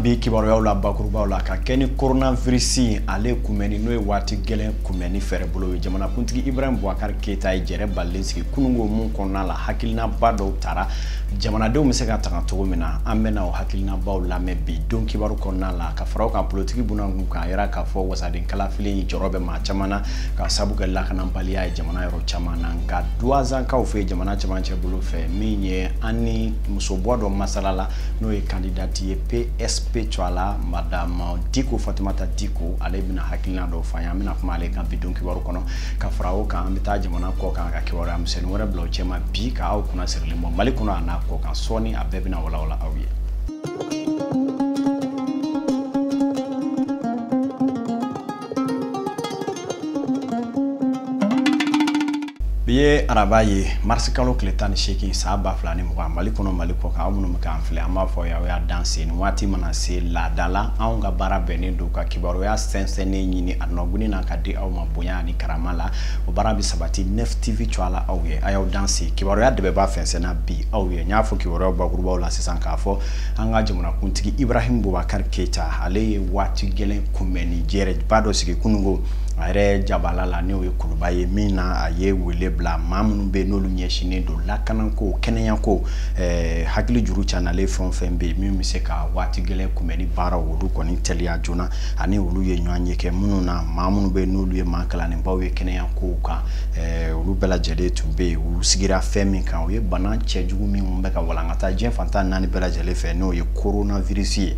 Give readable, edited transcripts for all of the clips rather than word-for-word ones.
Bi kibaruyaw la bakurubaw la ka kɛ ni coronavirus ale kunbɛnni n'o ye waati gɛlɛn kunbɛnni fɛɛrɛ bolo ye, jamanakuntigi Ibrahim Boubacar Keita ye jɛrɛ balilen sigi kununko mun kɔnɔna la hakilinaba dɔw tara jamanadenw bɛ se ka tanga cogo min na. An bɛna o hakilinabaw lamɛn bi don kibaru kɔnɔna la, ka fara o kan politiki bunakun kan, a yira k'a fɔ wasaden kalafili jɔrɔ bɛ maa caman na ka sabu kɛ lakanabaliya ye jamana yɔrɔ caman na. Nka duwazankaw fɛ jamana cɛmancɛ bolo fɛ, min ye an ni musobɔ dɔ masala la n'o ye kandidati ye PSP tɔgɔ la, madame Diko Fatumata Diko, ale bɛna hakilina dɔw f'an ye. An bɛna kuma ale kan bi don kibaru kɔnɔ. Ka fara o kan, an bɛ taa jamana kɔ kan ka kibaruya misɛnnin wɛrɛ bila o cɛma bi ka aw kunna sirilen bɔ Mali kɔnɔ a n'a kɔ kan. Sɔɔni a bɛɛ bɛna walawala aw ye. Bi ye araba ye, marisi kalo tile 18 san 2020, Mali kɔnɔ, Mali kɔ kan. Aw minnu bɛ k'an filɛ, an b'a fɔ aw y'a dan se nin waati mana se laada la. Anw ka baara bɛnnen don ka kibaruya sɛnsɛnnen ɲini a nɔgɔni na ka di aw ma bonya ani karama la. O baara bɛ sabati Nef TV tɔgɔ la aw ye. A y'aw dan se kibaruya dɛbɛba fɛnsɛnna bi aw ye. N y'a fɔ kibaruyaw bakurubaw la sisan k'a fɔ an ka jamanakuntigi Ibrahim Boubacar Keita, ale ye waati gɛlɛn kunbɛnni jɛrɛba dɔ sigi kununko a yɛrɛ jabala la, n'o ye Kuluba ye, min na a ye wele bila maa minnu bɛ yen n'olu ɲɛsinnen don lakanako, kɛnɛyako, hakili juru canalen fɛn o fɛn bɛ yen min bɛ se ka waati gɛlɛn kunbɛnni baaraw olu kɔni teliya joona, ani olu ye ɲɔgɔn ye kɛ minnu na maa minnu bɛ yen n'olu ye maa kalannenbaw ye kɛnɛyako kan, olu bɛɛ lajɛlen tun bɛ yen. Olu sigira fɛn min kan, o ye bana cɛjugu min bɛ ka walankata diɲɛ fan tan naani bɛɛ lajɛlen fɛ, n'o ye coronavirus ye.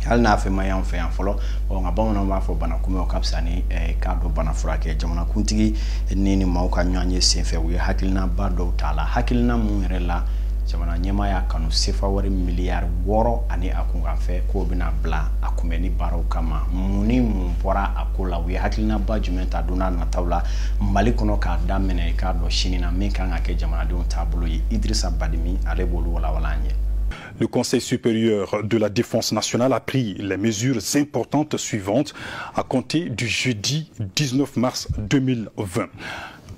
Hali n'a fɛn ma y'an fɛ yan fɔlɔ, nka bamananw b'a fɔ bana kunbɛn o ka fisa ni k'a dɔn bana furakɛ. Jamanakuntigi ni maaw ka ɲɔgɔn ye senfɛ, u ye hakilinaba dɔw t'a la, hakilina mun yɛrɛ la jamana ɲɛmaa y'a kanu sefa wari miliyari 6 ani a kunkanfɛ k'o bɛna bila a kunbɛnni baaraw kama. Mun ni mun bɔra a ko la? U ye hakilinaba jumɛn ta don n'a nataw la Mali kɔnɔ k'a daminɛ i k'a dɔn sini na min kan ka kɛ jamanadenw taabolo ye? Idrissa Badimi, ale b'olu walawala an ye. Le Conseil supérieur de la Défense nationale a pris les mesures importantes suivantes à compter du jeudi 19 mars 2020.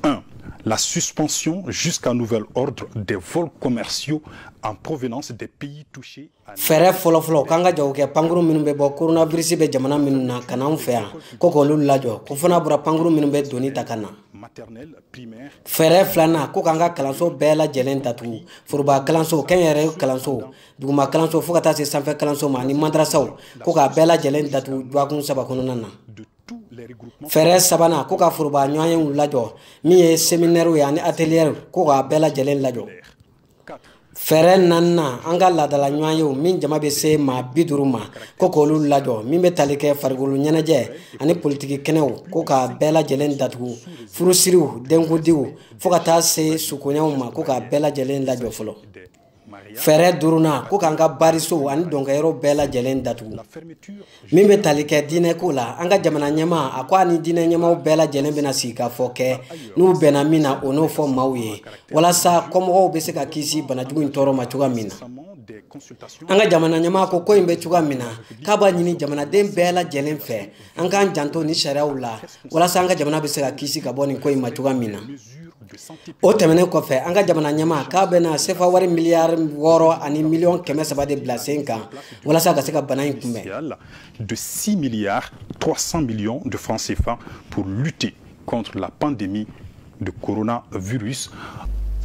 1. La suspension jusqu'à nouvel ordre des vols commerciaux en provenance des pays touchés. Fɛɛrɛ fɔlɔfɔlɔ, k'an ka jago kɛ pankuru minnu bɛ bɔ coronavirus bɛ jamana minnu na ka n'anw fɛ yan, ko k'olu lajɔ, ko fana bɔra pankuru minnu bɛ doni ta ka na. Fɛɛrɛ filanan, ko k'an ka kalanso bɛɛ lajɛlen datugu, foroba kalanso, kɛnyɛrɛye kalanso, duguma kalanso, fo ka taa se sanfɛ kalanso ma, ani madarasaw, ko k'a bɛɛ lajɛlen datugu dɔgɔkun 3 kɔnɔna na. Fɛɛrɛ sabanan, ko ka foroba ɲɔgɔnyew lajɔ, min ye séminaire ye ani atelier, ko k'a bɛɛ lajɛlen lajɔ. Fɛɛrɛ naaninan, an ka laadala ɲɔgɔnyew min jama bɛ se maa 50 ma, ko k'olu lajɔ, min bɛ tali kɛ farikolo ɲɛnajɛ ani politiki kɛnɛw, ko k'a bɛɛ lajɛlen datugu, furusiriw, denkundiw, fo ka taa se sukoɲɛw ma, ko k'a bɛɛ lajɛlen lajɔ fɔlɔ. Fɛɛrɛ duurunan, ko k'an ka barisow ani dɔnkɛyɔrɔ bɛɛ lajɛlen datugu. Min bɛ tali kɛ diinɛko la, an ka jamana ɲɛmaa a ko a ni diinɛ ɲɛmaaw bɛɛ lajɛlen bɛna sigi ka fɔ kɛ, n'u bɛnna min na, o n'o fɔ maaw ye, walasa kɔmɔgɔw bɛ se ka kisi banajugu in tɔɔrɔ ma cogoya min na. An ka jamana ɲɛmaa ko ko in bɛ cogoya min na, k'a b'a ɲini jamanaden bɛɛ lajɛlen fɛ, an k'an janto ni sariyaw la, walasa an ka jamana bɛ se ka kisi ka bɔ nin ko in ma cogoya min na. O tɛmɛnen kɔfɛ, an ka jamana ɲɛmaa k'a bɛna sefa wari miliyari 6 ani miliyɔn 300 de bila sen kan walasa ka se ka bana in kunbɛn. De 6 milliards 300 millions de francs CFA pour lutter contre la pandémie de coronavirus.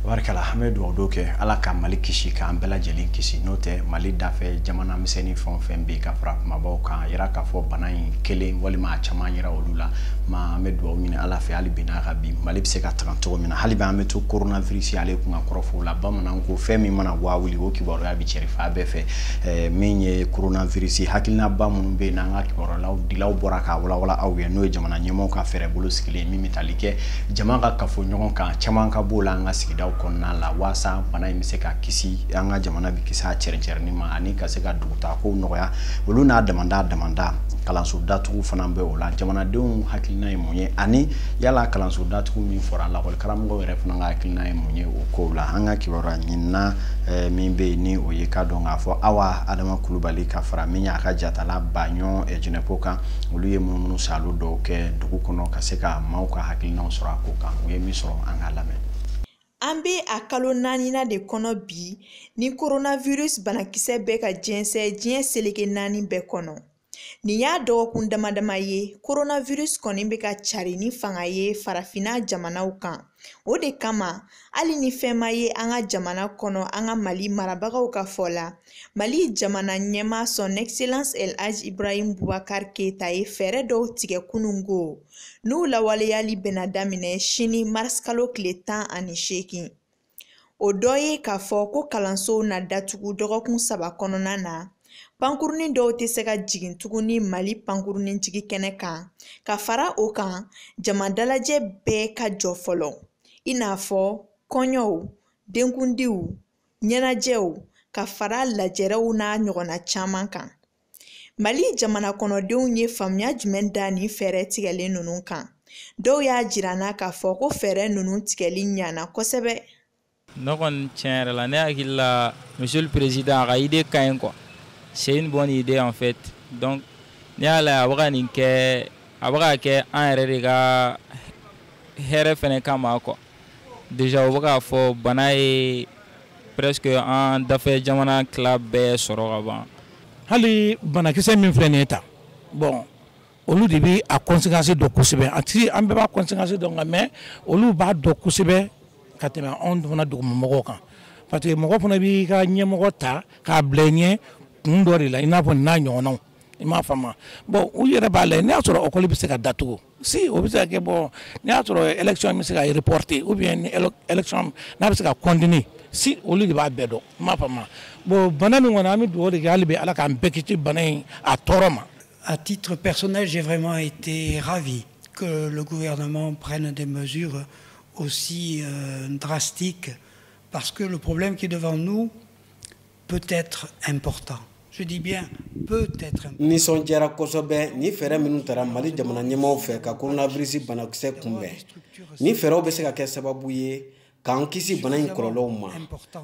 Tabarikala, an bɛ dugawu kɛ Ala ka Mali kisi, k'an bɛɛ lajɛlen kisi. N'o tɛ, Mali dafɛ jamana misɛnnin fɛn o fɛn bɛ yen ka fara kumabaw kan, a yira k'a fɔ bana in kelen walima a caman yira olu la. Ma an bɛ dugawu ɲini Ala fɛ hali bi n'a ka bi Mali bɛ se ka taga cogo min na. Hali bi an bɛ to coronavirus ale kun ka kɔrɔfɔw la. Bamananw ko fɛn min mana waa wuli, o kibaruya bɛ cɛri fan bɛɛ fɛ. Min ye coronavirus, hakilinaba minnu bɛ yen n'an ka kibaruyaw dilaw bɔra k'a walawala aw ye, n'o ye jamana ɲɛmaaw ka fɛɛrɛ bolo sigilen min bɛ tali kɛ jama ka kafo ɲɔgɔn kan caman ka b'o la an ka sigidaw kɔnɔna la, walasa bana in bɛ se ka kisi, an ka jamana bɛ kisi a cɛrin-cɛrinni ma, ani ka se ka dugutaako nɔgɔya, olu n'a damanda damanda. Kalanso datugu fana bɛ o la. Jamanadenw hakilina ye mun ye? Ani yala kalanso datugu min fɔra, lakɔli karamɔgɔw yɛrɛ fana ka hakilina ye mun ye o kow la? An ka kibaruya ɲinina min bɛ yen ni o ye k'a dɔn k'a fɔ Awa Adama Kulubali ka fara min y'a ka jatala Baɲɔ Jɛnɛpo kan, olu ye munumunu salo dɔw kɛ dugu kɔnɔ ka se ka maaw ka hakilinaw sɔrɔ a ko kan. U ye min sɔrɔ, an k'a lamɛn. An bɛ a kalo 4nan de kɔnɔ bi ni coronavirus banakisɛ bɛ ka jɛnsɛn diɲɛ seleke 4 bɛɛ kɔnɔ. Nin y'a dɔgɔkun dama dama ye coronavirus kɔni bɛ ka cari ni fanga ye farafinna jamanaw kan. O de kama hali ni fɛn ma ye an ka jamana kɔnɔ, an ka Mali marabagaw ka fɔ la, Mali jamana ɲɛmaa Son Excellence El Hadj Ibrahim Boubacar Keita ye fɛɛrɛ dɔw tigɛ kunungo n'u lawaleyali bɛna daminɛ sini mars kalo tile 18. O dɔ ye k'a fɔ ko kalansow na datugu dɔgɔkun 3 kɔnɔna na. Pankurunin dɔw tɛ se ka jigin tuguni Mali pankurunin jigi kɛnɛ kan. Ka fara o kan, jama dalajɛ bɛɛ ka jɔ fɔlɔ, i n'a fɔ kɔɲɔw, denkundiw, ɲɛnajɛw, ka fara lajɛrɛw n'a ɲɔgɔnna caman kan. Mali jamana kɔnɔdenw ye faamuya jumɛn da nin fɛɛrɛ tigɛlen ninnu kan? Dɔw y'a jira n na k'a fɔ ko fɛɛrɛ ninnu tigɛli ɲana kosɛbɛ. Ne kɔni tiɲɛ yɛrɛ la, ne hakili la, monsieur le président a ka idée ka ɲi quoi. C'est une bonne idée en fait. Donc, n'i y'a lajɛ a bɛ ka nin kɛ, a bɛ ka kɛ an yɛrɛ de ka hɛrɛ fɛnɛ kama quoi. Déjà u bɛ k'a fɔ bana ye presque an dafɛ jamana tila bɛɛ sɔrɔ ka ban. Hali banakisɛ min filɛ nin ye tan, bon olu de bɛ a conséquence dɔn kosɛbɛ. A ti an bɛɛ b'a conséquence dɔn nka mais olu b'a dɔn kosɛbɛ ka tɛmɛ anw fana dugumamɔgɔw kan. Parce que mɔgɔ fana b'i ka ɲɛmɔgɔ ta k'a bila i ɲɛ kun dɔ de la, i n'a fɔ nin n'a ɲɔgɔnnaw, i m'a faamu. Bon u yɛrɛ b'a lajɛ, n'i y'a sɔrɔ école bɛ se ka datugu, si o bɛ se ka kɛ, bon n'i y'a sɔrɔ élection bɛ se ka reporter ou bien ni élection n'a bɛ se ka continuer, si olu de b'a bɛɛ dɔn, i m'a faamu. Bon bana min kɔni, an bɛ dugawu de kɛ hali bi Ala k'an bɛɛ kisi bana in a tɔɔrɔ ma. À titre personnel, j'ai vraiment été ravi que le gouvernement prenne des mesures aussi drastiques, parce que le problème qui est devant nous peut être important. Je dis bien peut être important. Nisɔndiyara kosɛbɛ ni fɛɛrɛ minnu tara Mali jamana ɲɛmaaw fɛ ka coronavirus banakisɛ kunbɛn. Ni fɛɛrɛw bɛ se ka kɛ sababu ye k'an kisi bana in kɔlɔlɔw ma.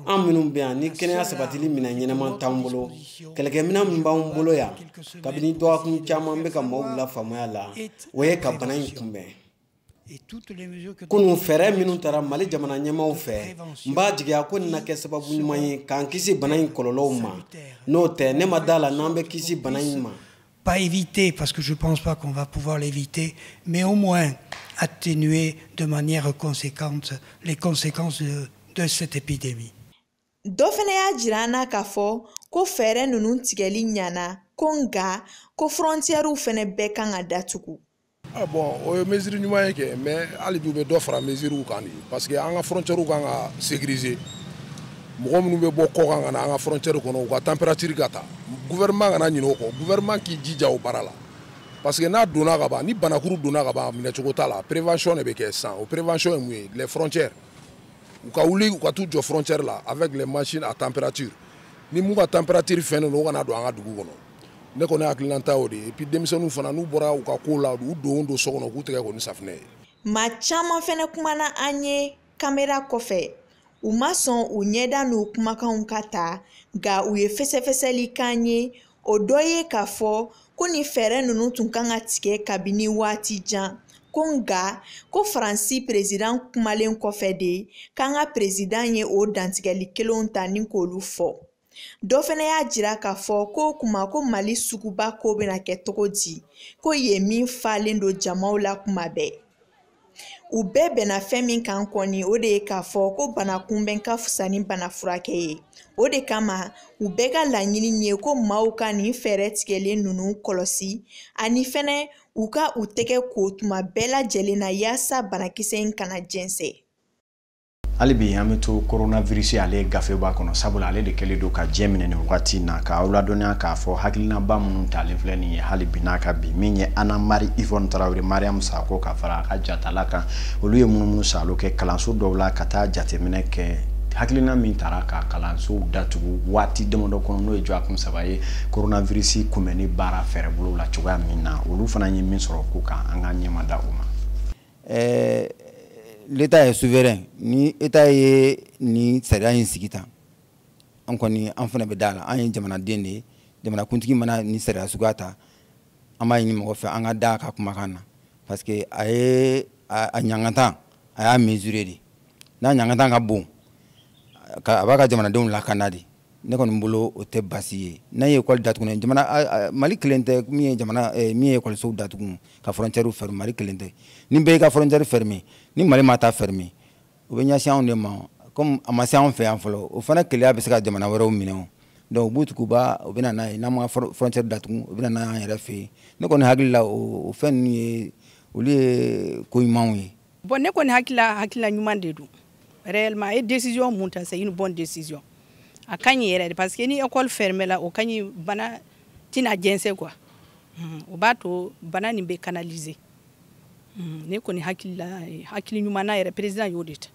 An minnu bɛ yan ni kɛnɛya sabatili minɛn ɲɛnama t'an bolo, kɛlɛkɛminɛn min b'an bolo yan kabini dɔgɔkun caman bɛ ka maaw lafaamuya la, o ye ka bana in kunbɛn. Kunun fɛɛrɛ minnu tara Mali jamana ɲɛmaaw fɛ, n b'a jigiya ko nin na kɛ sababu ɲuman ye k'an kisi bana in kɔlɔlɔw ma. N'o tɛ, ne ma da la n'an bɛ kisi bana in ma. Pas éviter, parce que je pense pas qu'on va pouvoir l'éviter, mais au moins atténuer de manière conséquente les conséquences de cette épidémie. Dɔ fana y'a jira an na k'a fɔ ko fɛɛrɛ ninnu tigɛli ɲana, ko nka ko frontières fana bɛɛ kan ka datugu. Ah bon, o ye mesure ɲuman ye kɛ, mais hali bi u bɛ dɔ fara mesure kan de, parce que an ka frontières kan ka sécuriser. Mɔgɔ minnu bɛ bɔ kɔkan ka na an ka frontière kɔnɔ, u ka température ka ta. Gouvernement kana ɲinɛ o kɔ, gouvernement k'i jija o baara la. Parce que n'a donna ka ban, ni banakuru donna ka ban, a minɛcogo t'a la. Prévention de bɛ kɛ sisan. O prévention ye mun ye? Les frontières. U ka wuli u ka t'u jɔ frontière la avec les machines à température. Ni mun ka température fɛnnen don, o kana don an ka dugu kɔnɔ. Ne kɔni hakilinata y'o de ye. Et puis denmisɛnninw fana, n'u bɔra u ka kow la, u don so kɔnɔ, u k'u tɛgɛ ko ni safunɛ ye. Maa caman fɛnɛ kumana an ye kamera kɔfɛ. U ma sɔn u ɲɛda n'u kumakanw ka ta, nka u ye fɛsɛfɛsɛli k'an ye. O dɔ ye k'a fɔ ko nin fɛɛrɛ ninnu tun kan ka tigɛ kabini waati jan, ko nka ko Faransi président kumalen kɔfɛ de k'an ka président ye o dantigɛli kelenw ta ni k'olu fɔ. Dɔ fana y'a jira k'a fɔ ko kuma ko Mali suguba ko bɛna kɛ cogo di, ko yen min falen don jamaw la kuma bɛɛ. U bɛɛ bɛnna fɛn min kan kɔni, o de ye k'a fɔ ko bana kunbɛn ka fisa ni bana furakɛ ye. O de kama u bɛɛ ka laɲini ye ko maaw ka nin fɛɛrɛ tigɛlen ninnu kɔlɔsi, ani fɛnɛ u ka u tɛgɛ ko tuma bɛɛ lajɛlen na yaasa banakisɛ in kana jɛnsɛn. Hali bi an bɛ to coronavirus ale gafeba kɔnɔ, sabula ale de kɛlen don ka diɲɛ minɛ nin wagati in na. K'aw ladɔnniya k'a fɔ hakilinaba minnu talen filɛ nin ye hali bi n'a ka bi, min ye Anna Marie Yvonne Traoré, Mariam Sako ka fara a ka jatala kan, olu ye munumunu salo kɛ kalanso dɔw la ka taa jateminɛ kɛ hakilina min tara ka kalansow datugu waati damadɔ kɔnɔ, n'o ye dɔgɔkun 3 ye, coronavirus kunbɛnni baara fɛɛrɛbolow la cogoya min na, olu fana ye min sɔrɔ ko kan an ka ɲɛma da o ma. L'État est souverain. Ni État ye ni sariya in sigi tan, an kɔni an fana bɛ da la, an ye jamanaden de ye. Jamanakuntigi mana ni sariya suguya ta, an b'a ɲini mɔgɔ fɛ an ka da a ka kumakan na, parce que a ye a ɲangata, a y'a mesurer de. N'a ɲangata ka bon, a b'a ka jamanadenw lakana de. Ne kɔni bolo o tɛ baasi ye. N'a ye école datugu, jamana Mali kelen tɛ min ye jamana min ye école datugu ka frontière fermer, Mali kelen tɛ. Ni bɛɛ y'i ka frontière fermer, ni Mali ma ta fermer, o bɛ ɲɛsin anw de ma. Comme a ma se anw fɛ yan fɔlɔ, o fana keleya bɛ se ka jamana wɛrɛw minɛ o. Donc u b'u tugu ba, u bɛ na n'a ye. N'an ma frontière datugu, u bɛ na n'a y'an yɛrɛ fɛ yen. Ne kɔni hakili la, o fɛn ninnu ye, olu ye ko ɲumanw ye. Bon, ne kɔni hakilila ɲuman de don. Réellement, a ye décision mun ta, c'est une bonne décision. A ka ɲi yɛrɛ de, parce que ni école fermée la, o ka ɲi, bana tɛna jɛnsɛn quoi. O b'a to bana nin bɛ canaliser. Ne kɔni hakili la, hakili ɲuman na yɛrɛ, président y'o de ta.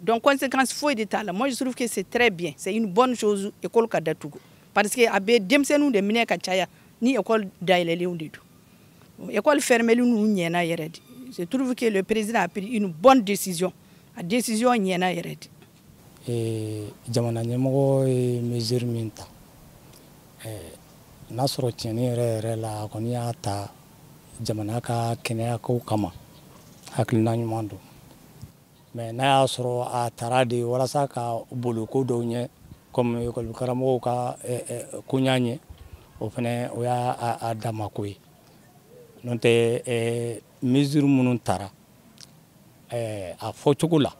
Donc conséquence foyi de t'a la. Moi, je trouve que c'est très bien, c'est une bonne chose, école ka datugu, parce que a bɛ denmisɛnninw de minɛ ka caya ni école dayɛlɛlenw de don. École fermée ninnu ɲɛna yɛrɛ de. Je trouve que le président a pris une bonne décision. A décision ɲɛna yɛrɛ de. Jamana ɲɛmɔgɔ ye mesure min ta, n'a sɔrɔ tiɲɛni yɛrɛ yɛrɛ la, a kɔni y'a ta jamana ka kɛnɛya ko kama, hakilina ɲuman don. Mais n'a y'a sɔrɔ a taara de walasa ka boli ko dɔw ɲɛ, comme école karamɔgɔw ka koɲa ɲɛ, o fɛnɛ o y'a a dama ko ye. N'o tɛ, mesure minnu tara a fɔcogo la,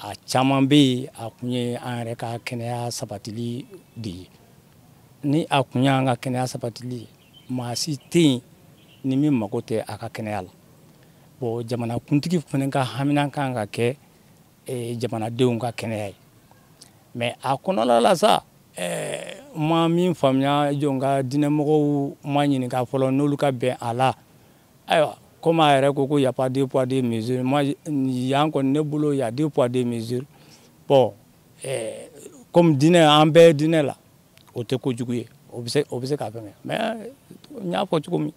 a caman bɛ yen, a kun ye an yɛrɛ ka kɛnɛya sabatili de ye. Ni a kun y'an ka kɛnɛya sabatili ye, maa si tɛ yen ni min mago tɛ a ka kɛnɛya la. Bon, jamana kuntigi fana ka hamina kan ka kɛ jamanadenw ka kɛnɛya ye. Mais a kɔnɔna la sa, ma min faamuya, jɔn ka diinɛmɔgɔw ma ɲininka fɔlɔ n'olu ka bɛn a la. Ayiwa, comme a yɛrɛ ko ko y a pas deux poids deux mesures, moi yan kɔni ne bolo, y a deux poids deux mesures. Bon, comme diinɛ, an bɛɛ diinɛ la, o tɛ kojugu ye, o bɛ se k'a fɛngɛ. Mais n y'a fɔ cogo min,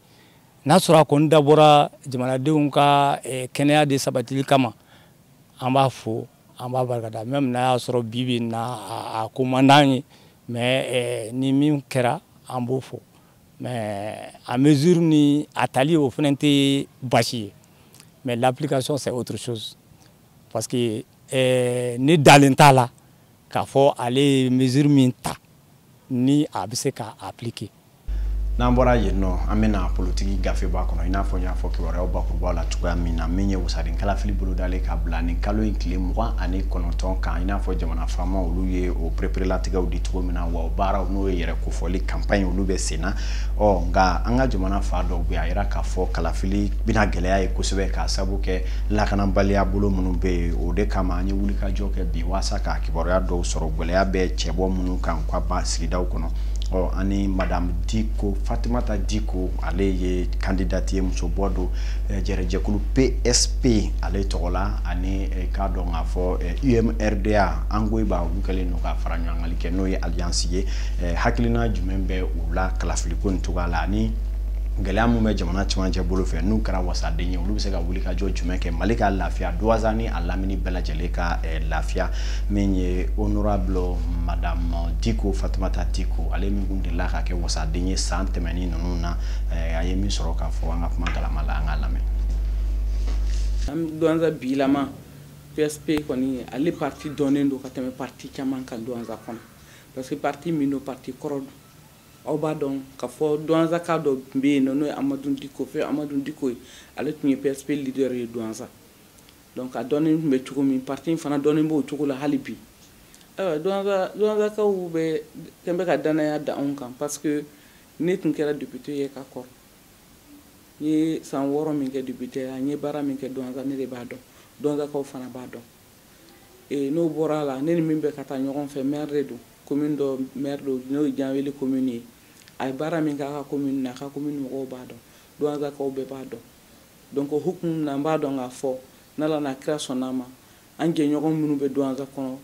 n'a sɔrɔ a kɔni dabɔra jamanadenw ka kɛnɛya de sabatili kama, an b'a fo, an b'a barikada, même n'a y'a sɔrɔ bi bi in na a ko man d'an ye. Mais ni min kɛra, an b'o fɔ. Mais a mesure ni a tali, o fana tɛ baasi ye, mais l'application, c'est autre chose, parce que ne dalen t'a la k'a fɔ ale ye mesure min ta ni a bɛ se ka appliquer. N'an bɔra yen nɔ, an bɛna politiki gafeba kɔnɔ. I n'a fɔ n y'a fɔ kibaruyaw bakurubaw la cogoya min na, min ye wasaden kalafili bolodalen ka bila nin kalo in tile 29 kan, i n'a fɔ jamana faama olu ye o pereperelatigɛw di cogo min na, wa o baaraw n'o ye yɛrɛ kofɔli campagne, olu bɛ sen na. Ɔ nka an ka jamana fa dɔw bɛ yen, a yira k'a fɔ kalafili bɛna gɛlɛya ye kosɛbɛ k'a sababu kɛ lakanabaliya bolo minnu bɛ yen. O de kama an ye wulikajɔ kɛ bi walasa ka kibaruya dɔw sɔrɔ, gɛlɛya bɛ cɛbɔ minnu kan u ka ba sigidaw kɔnɔ. Ɔ ani madame Diko, Fatimata Diko, ale ye candidate ye, musobɔ don, jɛrɛjɛkulu PSP ale tɔgɔ la, ani k'a dɔn k'a fɔ UMRDA Angoyiba, olu kɛlen don ka fara ɲɔgɔngali kɛ, n'o ye alliance ye. Hakilina jumɛn bɛ u la kalafiliko nin cogoya la, ani gɛlɛya mun bɛ jamana cɛmancɛ bolo fɛ, n'u kɛra wasaden ye, olu bɛ se ka wuli ka jɔ jumɛn kɛ Mali ka lafiya, Douentza ni a lamini bɛɛ lajɛlen ka lafiya? Min ye honorable madame Diko, Fatumata Diko, ale min kun delila ka kɛ wasaden ye san tɛmɛnen ninnu na, a ye min sɔrɔ k'a fɔ an ka kuma galama la, an k'a lamɛn. An Douentza bilama, PSP kɔni, ale parti dɔnnen don ka tɛmɛ parti caman kan Douentza kɔnɔ, parce que parti min don, parti kɔrɔ don. Aw b'a dɔn k'a fɔ Douentza dɔ tun bɛ yen nɔ, n'o ye Amadu Diko fɛ, Amadu Diko ye, ale tun ye PSP leader ye Douentza. Donc a dɔnnen tun bɛ cogo min, parti in fana dɔnnen b'o cogo la hali bi. Ayiwa, Douentza, Douentzakaw bɛ kɛn bɛ ka danaya da anw kan, parce que ne tun kɛra député ye ka kɔrɔ. N ye san 6 min kɛ député ya, n ye baara min kɛ Douentza, ne de b'a dɔn, Douentzakaw fana b'a dɔn. N'o bɔra a la, ne ni min bɛ ka taa ɲɔgɔn fɛ, maire de don, commune dɔ maire don, n'o ye Dianweli commune ye. A ye baara min kɛ a ka commune na, a ka commune mɔgɔw b'a dɔn, Douentzakaw bɛɛ b'a dɔn. Donc o hukumu na, n b'a dɔn k'a fɔ n'Ala n'a kira sɔnna a ma, an jɛɲɔgɔn minnu bɛ Douentza kɔnɔ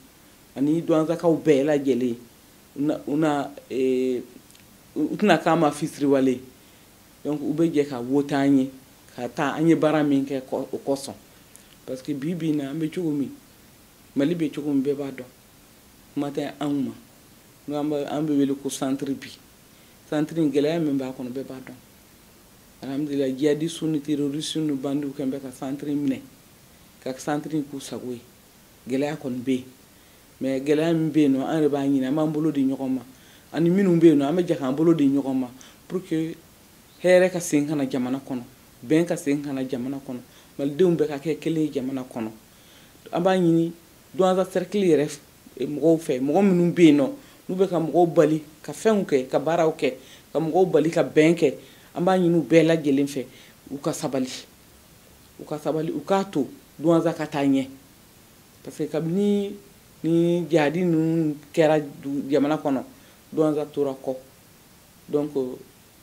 ani Douentzakaw bɛɛ lajɛlen, u na u tɛna k'an ma fitiriwale. Donc u bɛ jɛ ka voter an ye ka taa an ye baara min kɛ o kosɔn, parce que bi bi in na, an bɛ cogo min, Mali bɛ cogo min, bɛɛ b'a dɔn. Kuma tɛ anw ma, an bɛ wele ko centre. Bi centre in, gɛlɛya min b'a kɔnɔ, bɛɛ b'a dɔn. Alhamdulilah, djihadistes ni terroristes ni bandiw kɛn bɛ ka centre minɛ, ka centre in k'u sago ye. Gɛlɛya kɔni bɛ yen, mais gɛlɛya min bɛ yen nɔ, an yɛrɛ b'a ɲini, an b'an bolo di ɲɔgɔn ma, ani minnu bɛ yen nɔ, an bɛ jɛ k'an bolo di ɲɔgɔn ma pour que hɛrɛ ka segin ka na jamana kɔnɔ, bɛn ka segin ka na jamana kɔnɔ, malidenw bɛɛ ka kɛ kelen ye jamana kɔnɔ. An b'a ɲini Douentza cercle yɛrɛ mɔgɔw fɛ, mɔgɔ minnu bɛ yen nɔ n'u bɛ ka mɔgɔw bali ka fɛnw kɛ, ka baaraw kɛ, ka mɔgɔw bali ka bɛn kɛ, an b'a ɲini u bɛɛ lajɛlen fɛ u ka sabali, u ka sabali, u k'a to Douentza ka taa ɲɛ, parce que kabini ni jihadi ninnu kɛra jamana kɔnɔ, Douentza tora kɔ. Donc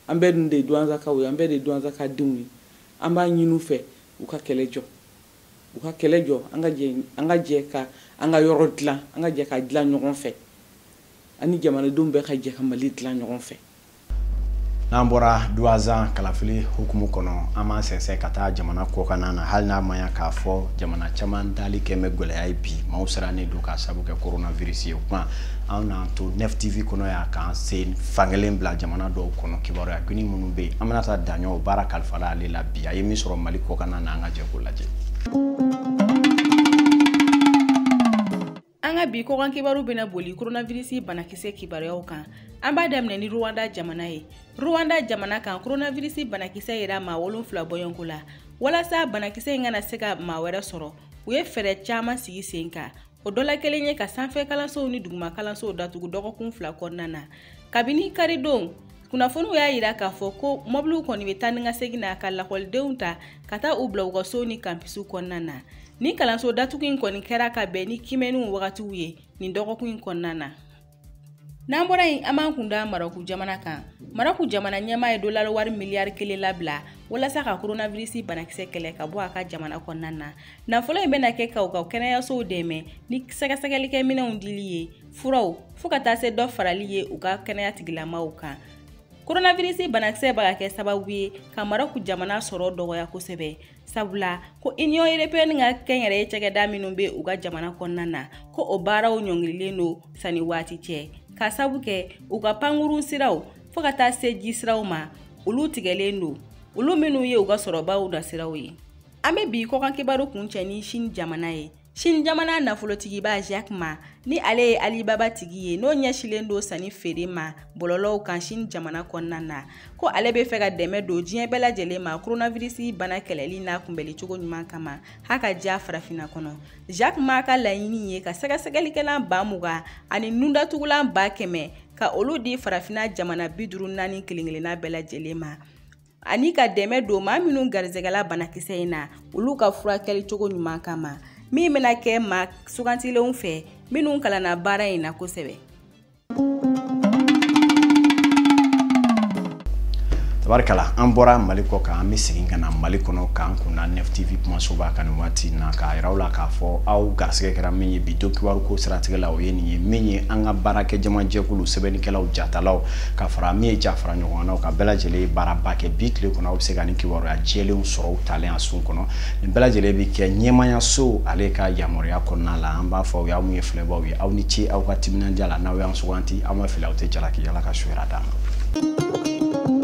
an bɛɛ dun de ye Douentzakaw ye, an bɛɛ de ye Douentzaka denw ye. An b'a ɲini u fɛ u ka kɛlɛ jɔ, u ka kɛlɛ jɔ, an ka jɛ ka an ka yɔrɔ dilan, an ka jɛ ka dilan ɲɔgɔn fɛ, ani jamanadenw bɛɛ ka jɛ ka Mali dilan ɲɔgɔn fɛ. N'an bɔra Douentza kalafili hukumu kɔnɔ, an b'an sɛnsɛn ka taa jamana kɔkanna na, hali n'a ma ɲa k'a fɔ jamana caman dali kɛ bɛ gɛlɛya ye bi, maaw sirannen don k'a sababu kɛ coronavirus ye. O kuma an n'an to Nef TV kɔnɔ yan k'an sen fankelen bila jamana dɔw kɔnɔ, kibaruya gini minnu bɛ yen, an bɛna taa daɲɔ baara kalifala ale la bi, a ye min sɔrɔ Mali kɔkanna na, an ka jɛ k'o lajɛ. An ka bi kɔkan kibaru bɛna boli coronavirus banakisɛ kibaruyaw kan. An b'a daminɛ ni Rwanda jamana ye. Rwanda jamana kan, coronavirus banakisɛ yera maa 7 bɔɲɔgɔnko la. Walasa banakisɛ in kana se ka maa wɛrɛ sɔrɔ, u ye fɛɛrɛ caman sigi sen kan. O dɔ la kelen ye ka sanfɛ kalansow ni duguma kalansow datugu dɔgɔkun 2 kɔnɔna na. Kabini karidon, kunnafoniw y'a yira k'a fɔ ko mɔbiliw kɔni bɛ taa ni ka segin na ka lakɔlidenw ta ka taa u bila u ka sow ni kanpisiw kɔnɔna na. Ni kalanso datugu in kɔni kɛra ka bɛn ni kimɛniw wagatiw ye nin dɔgɔkun in kɔnɔna na. N'an bɔra yen, an b'an kun da Marɔku jamana kan. Marɔku jamana ɲɛmaa ye dollar wari miliyari 1 labila walasa ka coronavirus banakisɛ kɛlɛ ka bɔ a ka jamana kɔnɔna na. Nafolo in bɛna kɛ ka u ka kɛnɛyasow dɛmɛ ni sɛgɛsɛgɛlikɛminɛnw dili ye, furaw, fo ka taa se dɔ farali ye u ka kɛnɛya tigilamaaw kan. Coronavirus banakisɛ b'a kɛ sababu ye ka Marɔku jamana sɔrɔ dɔgɔya kosɛbɛ, sabula ko Union européenne ka kɛnyɛrɛye cakɛda minnu bɛ u ka jamana kɔnɔna na, ko o baaraw ɲɔngirilen don sanni waati cɛ, k'a sabu kɛ u ka pankurun siraw fo ka taa se ji siraw ma, olu tigɛlen don, olu minnu ye u ka sɔrɔbaw nasiraw ye. An bɛ bi kɔkan kibaru kuncɛ ni Chine jamana ye. Chine jamana nafolotigiba Jack Ma, ni ale ye Alibaba tigi ye, n'o ɲɛsilen don sanni feere ma bɔlɔlɔw kan Chine jamana kɔnɔna na, ko ale bɛ fɛ ka dɛmɛ don diɲɛ bɛɛ lajɛlen ma coronavirus bana kɛlɛli n'a kunbɛnli cogo ɲuman kama, h'a ka diya farafinna kɔnɔ. Jack Ma ka laɲini ye ka sɛgɛsɛgɛlikɛlan 20,000 ani nundatugulan 100,000 ka olu di farafinna jamana 54 kelen-kelenna bɛɛ lajɛlen ma, ani ka dɛmɛ don maa minnu garisɛgɛla banakisɛ in na, olu ka furakɛli cogo ɲuman kama, min bɛna kɛ maa sugantilenw fɛ minnu kalanna baara in na kosɛbɛ. Tabarikala, an bɔra Mali kɔ kan, an bɛ segin ka na Mali kɔnɔ k'an kunna Nef TV kumasoba kan nin waati in na, k'a yira aw la k'a fɔ aw garisɛgɛ kɛra min ye bi don kibaru ko siratigɛ la, o ye nin ye, min ye an ka baarakɛ jamajɛkulu sɛbɛnnikɛlaw, jatalaw, ka fara min ye jafara ɲɔgɔnnaw ka bɛɛ lajɛlen ye baaraba kɛ bi tile kɔnɔ. Aw bɛ se ka nin kibaruya jɛlenw sɔrɔ u talen a sun kɔnɔ. Nin bɛɛ lajɛlen bɛ kɛ ɲɛmayaso ale ka yamaruya kɔnɔna la. An b'a fɔ aw ye, aw min ye filɛbaw ye, aw ni ce aw ka timinandiya la, n'aw y'an suganti, aw ma fili, aw tɛ jalaki. Ala ka su hɛrɛ d'an ma.